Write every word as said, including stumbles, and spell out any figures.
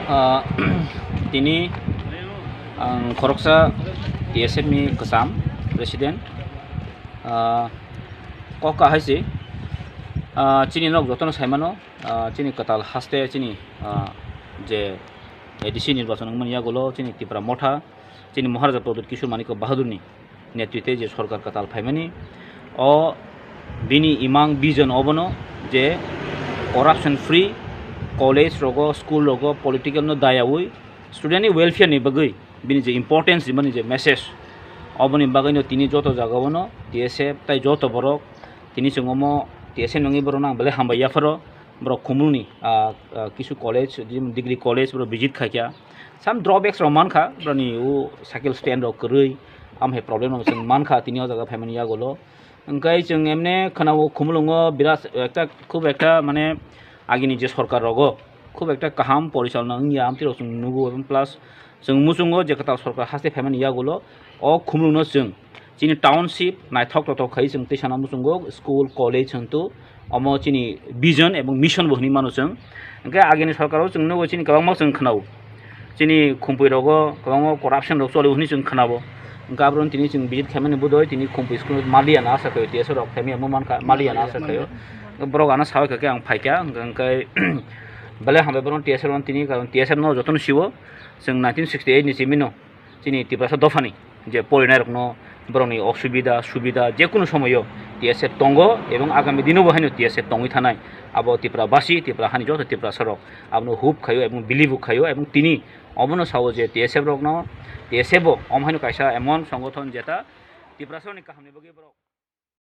Ah, tini ang khoroksa T S F ni kwcham president. Ah, kok kahai se, ah, chini nok jotono saimano, ah, chini kwtal haste chini, ah, je A D C nirbachon wngmani yagulo chini Tipra Motha, chini Maharaja Pradyut Kishore Manikya Bahadurni netritwe je sorkar kwtal phaimani, o bini imang vision obono je corruption free college rogo, school rogo political no dayaui student ni welfare ni bagwi bini je importance rimani je message, oboni bagwino tini joto jagao no T S F tai joto borok tini chwng omo T S F nangwi borok no ang belai hambai yapharo. Borok Khumulwng ni, ah, ah, kisu college, jemon degree college borok visit khaikha. Some drawbacks rok mankha, borokni o cycle stand rok kwrwi, am hai problem rok chwng mankha tini o jaga phaimani yagulo. Hwnkhe chwng emne khwnao Khumulwngo birat ekta, khub ekta mane agini je sorkar rogo khub ekta kaham porichalona wngya, amtwi rok chwng nugo, plus chwng muchungo je kwtal sorkar haste phaimani yagulo o Khumulwngno chwng chini township naithok tothok khai chwng tei sana muchungo school, college hwntu omo chini vision ebong mission bo hwnwi mano chwng. Hwnkhe agini sorkaro chwng nugo chini kwbangma chwng khwnao. Chini Khumpui rogo kwbangma corruption rok choli hwnwi chwng khwnao. Hwnkhe aboroni tini chwng visit khaimani budoi tini Khumpui school maliya na asa khaio T S F rok khaimani omo mankha maliya na asa khaio. Borok ano sawi kha khe ang phaikha hwnkhe belai hambai borok T S F rok tini karon T S F no jotono siwo chwng nineteen sixty eight ni simi no. Chini Tiprasa dophani je porinairokno borokni osubida, subida, jekunu somoyo T S F tongo ebong agami dinobo haino T S F tongwi thanai. Abo Tipra basi, Tipra hani joto Tiprasarok abono hope khaio ebong believe khaio ebong tini obono sao je T S F rokno, T S F bo omo haino kaisa emon songothon jeta Tiprasarokni kahamni bagwi borok